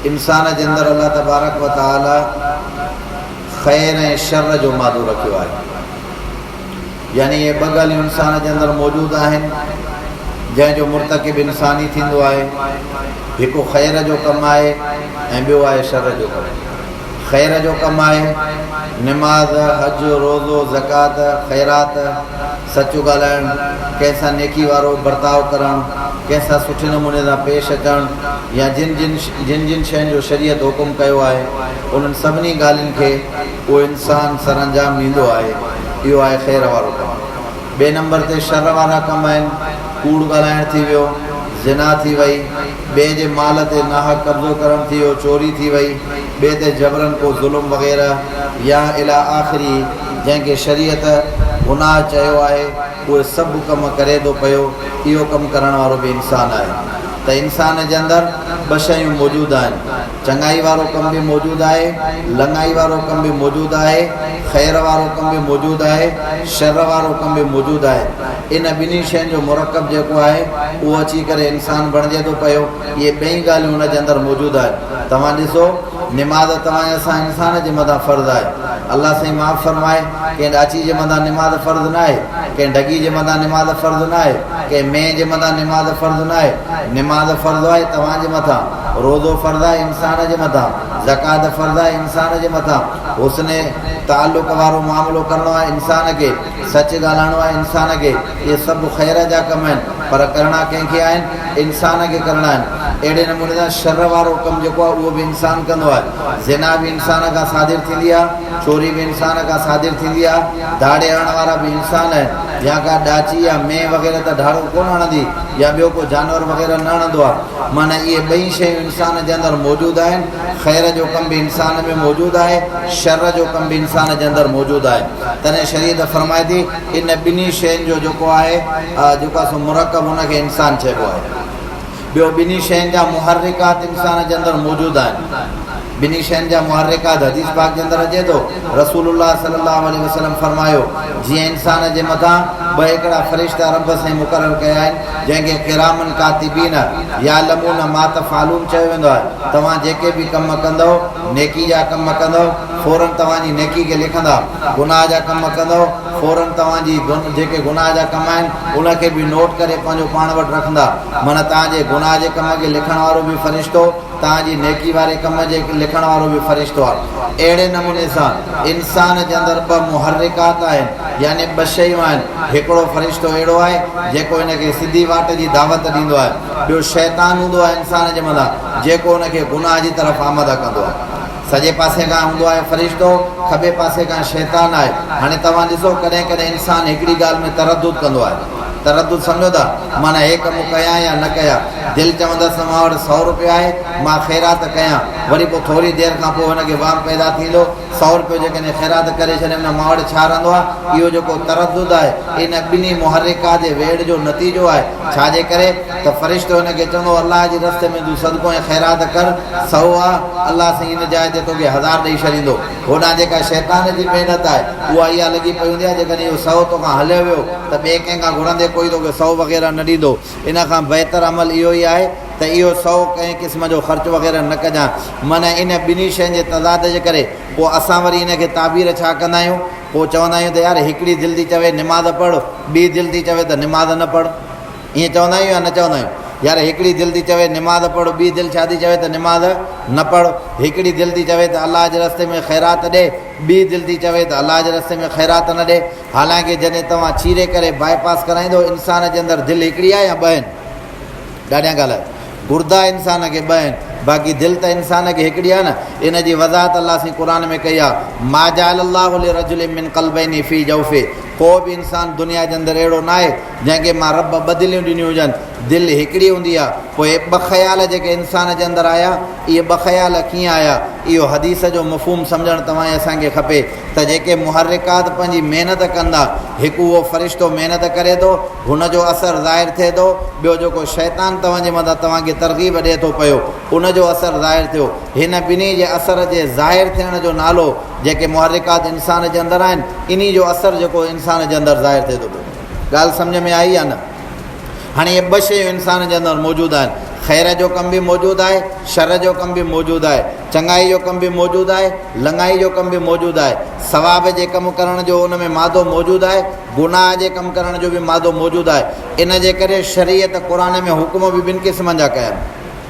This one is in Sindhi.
انسان جي اندر الله تبارڪ و تعالي خير ۽ شر جو مادو رکيو آهي. يعني اهي ٻه ڳالهيون انسان جي اندر موجود آهن، جنهن جو مرتڪب انسان ئي ٿيندو آهي. هڪ خير جو ڪم آهي ۽ ٻيو آهي شر جو ڪم. خير جو ڪم آهي، نماز، حج، روزو، زڪوات، خيرات، سچ ڳالهائڻ، ڪنهن سان نيڪي وارو برتاء ڪرڻ، ڪنهن سان سٺي نموني سان پيش اچڻ يا جن جن جن جن شين جو شريعت حڪم ڪيو آهي، انهن سڀني ڳالهين کي اهو انسان سرانجام ڏيندو آهي، اهو آهي خير وارو ڪم. ٻئي نمبر تي شر وارا ڪم آهن، ڪوڙ ڳالهائڻ ٿي ويو، زنا ٿي وئي، ٻئي جي مال تي ناحق قبضو ڪرڻ ٿي ويو، چوري ٿي وئي، ٻئي تي جبرن ڪو ظلم وغيره يا الي آخره جنهن کي شريعت گناهه چيو آهي اهي سڀ ڪم ڪري ٿو پيو، اهو ڪم ڪرڻ وارو به انسان آهي ته انسان جي اندر ٻه شيون موجود آهن، چڱائي وارو ڪم به موجود آهي، لڱائي وارو ڪم به موجود آهي، خير وارو ڪم به موجود آهي، شر وارو ڪم به موجود آهي. ان ٻنهي شين جو مرڪب جيڪو آهي، اهو اچي ڪري انسان بڻجي ٿو پيو. اهي ٻئي ڳالهيون ان جي اندر موجود آهن. توهان ڏسو، نماز توهان ۽ اسان انسان جي مٿان فرض آهي. الله سائين معاف فرمائي، ڪنهن ڏاچي جي مٿان نماز فرض ناهي، ڪنهن ڍڳي جي مٿان نماز فرض ناهي، ڪنهن مينهن جي مٿان نماز فرض ناهي. نماز فرض آهي توهان جي مٿان. روزو فرض آهي انسان جي مٿان، زڪوات فرض آهي انسان جي مٿان، حسن تعلق وارو معاملو ڪرڻو آهي انسان کي، سچ ڳالهائڻو آهي انسان کي، اهي سڀ خير جا ڪم آهن پر ڪرڻا ڪنهن کي آهن؟ انسان کي ڪرڻا آهن. اهڙي نموني سان شر وارو ڪم جيڪو آهي اهو به انسان ڪندو آهي. زنا به انسان کان صادر ٿيندي آهي، چوري به انسان کان صادر ٿيندي آهي، ڌاڙي هڻڻ وارا به انسان آهن يا ڪا ڏاچي يا مينهن وغيره ته ڌاڙو ڪونه هڻندي يا ٻيو ڪو جانور وغيره نه هڻندو آهي. معنيٰ اهي ٻئي شيون انسان جي اندر موجود آهن، خير جو ڪم به انسان ۾ موجود آهي، شر جو ڪم به انسان جي اندر موجود آهي. تڏهن شريعت فرمائي ٿي، ان ٻنهي شين جو جيڪو آهي، جيڪو آهي سو مرڪب ان کي انسان چئبو آهي. ٻيو ٻنهي شين جا محرڪات انسان جي اندر موجود آهن. ٻنهي شين جا محرڪات حديث پاڪ جي اندر اچي ٿو، رسول الله صلي الله عليه وسلم فرمايو، جيئن انسان جي مٿان ٻه هڪڙا فرشتا رب سائين مقرر ڪيا آهن، جنهن کي ڪرامن ڪاتبين يعلمون ما تفعلون چيو ويندو آهي، توهان جيڪي به ڪم ڪندؤ، نيڪي جا ڪم ڪندؤ، فوراً توهان جي نيڪي کي لکندا، گناهه جا ڪم ڪندؤ، فوراً توهان جي جيڪي گناهه جا ڪم آهن، ان کي به نوٽ ڪري پنهنجو پاڻ وٽ رکندا، معنيٰ توهان جي گناهه جي ڪم کي لکڻ وارو به فرشتو، توهان جي نيڪي واري ڪم جي لکڻ وارو به فرشتو آهي. اهڙي نموني سان انسان جي اندر ٻه محرڪات آهن يعني ٻه شيون آهن، هڪڙو فرشتو اهڙو آهي جيڪو هن کي سڌي واٽ جي دعوت ڏيندو آهي، ٻيو شيطان هوندو آهي انسان جي مٿان جيڪو هن کي گناهه جي طرف آماده ڪندو آهي. سڄي پاسي کان هوندو آهي فرشتو، کٻي پاسي کان شيطان آهي. هاڻي توهان ڏسو ڪڏهن ڪڏهن انسان هڪڙي ڳالهه ۾ تردد ڪندو آهي. تردد سمجهو ٿا؟ معنيٰ هي ڪم ڪيان يا نه ڪيان. دل چوندس ته مان وٽ سئو روپيو آهي، مان خيرات ڪيان. وري پوء ٿوري دير کان پوء هن کي وهم پيدا ٿيندو، سئو روپيو جيڪڏهن خيرات ڪري ڇڏيم ته مان وٽ ڇا رهندو آهي؟ اهو جيڪو تردد آهي، ان ٻنهي محرڪات جي ويڙهه جو نتيجو آهي. ڇا جي ڪري ته فرشتو هن کي چوندو، الله جي رستي ۾ تون صدقو ۽ خيرات ڪر، سئو آ، الله سائين ان جاء تي توکي هزار ڏئي ڇڏيندو. هوڏانهن جيڪا شيطان جي محنت آهي، اها اها لڳي پئي هوندي آهي، جيڪڏهن اهو سئو توکان هليو ويو ته ٻئي ڪنهن کان گهرندي ڪوئي توکي سئو وغيره نه ڏيندو. ان کان بهتر عمل اهو ئي آهي ته اهو سئو ڪنهن قسم جو خرچ وغيره نه ڪجان. معنيٰ ان ٻنهي شين جي تضاد جي ڪري پوء اسان وري ان کي تعبير ڇا ڪندا آهيون؟ پوء چوندا آهيون ته يار هڪڙي دل ٿي چوي نماز پڙهه، ٻي دل ٿي چوي ته نماز نه پڙهه. ائين چوندا آهيون يا نه چوندا آهيون؟ يار هڪڙي دل ٿي چوي نماز پڙهه، ٻي دل ڇا ٿي چوي ته نماز نه پڙهه. هڪڙي دل ٿي چوي ته الله جي رستي ۾ خيرات ڏي، ٻي دل ٿي چوي ته الله جي رستي ۾ خيرات نه ڏي. حالانڪه جڏهن توهان چيري ڪري باء پاس ڪرائيندو، انسان جي اندر دل هڪڙي آهي يا ٻه آهن؟ ڏاڍيان ڳالهايو. گردا انسان کي ٻه آهن، باقي دل ته انسان کي هڪڙي آهي نه. ان جي وضاحت الله سائين قرآن ۾ ڪئي آهي، ما جعل الله لرجل من قلبين في جوفه، ڪو به انسان دنيا جي اندر اهڙو ناهي جنهن کي مان رب ٻه دليون ڏنيون هجن، دل هڪڙي هوندي آهي، پوء اهي ٻه خيال جيڪي انسان جي اندر آيا، اهي ٻه خيال ڪيئن آيا؟ اهو حديث جو مفهوم سمجهڻ توهان ۽ اسان کي کپي ته جيڪي محرڪات پنهنجي محنت ڪن ٿا، هڪ اهو فرشتو محنت ڪري ٿو، هن جو اثر ظاهر ٿئي ٿو، ٻيو جيڪو شيطان توهان جي مٿان توهان کي ترغيب ڏئي ٿو پيو، ان جو اثر ظاهر ٿيو. هن ٻنهي جي اثر جي ظاهر ٿيڻ جو نالو جيڪي محرڪات انسان جي اندر آهن، انهي جو اثر جيڪو انسان جي اندر ظاهر ٿئي ٿو پيو. ڳالهه سمجهه ۾ آئي يا نه؟ هاڻي اهي ٻه شيون انسان جي اندر موجود آهن، خير جو ڪم به موجود آهي، شر جو ڪم به موجود آهي، چڱائي جو ڪم به موجود آهي، لڱائي جو ڪم به موجود آهي، ثواب جي ڪم ڪرڻ جو ان ۾ مادو موجود آهي، گناهه جي ڪم ڪرڻ جو به مادو موجود آهي. ان جي ڪري شريعت قرآن ۾ حڪم به ٻن قسمن جا ڪيا آهن.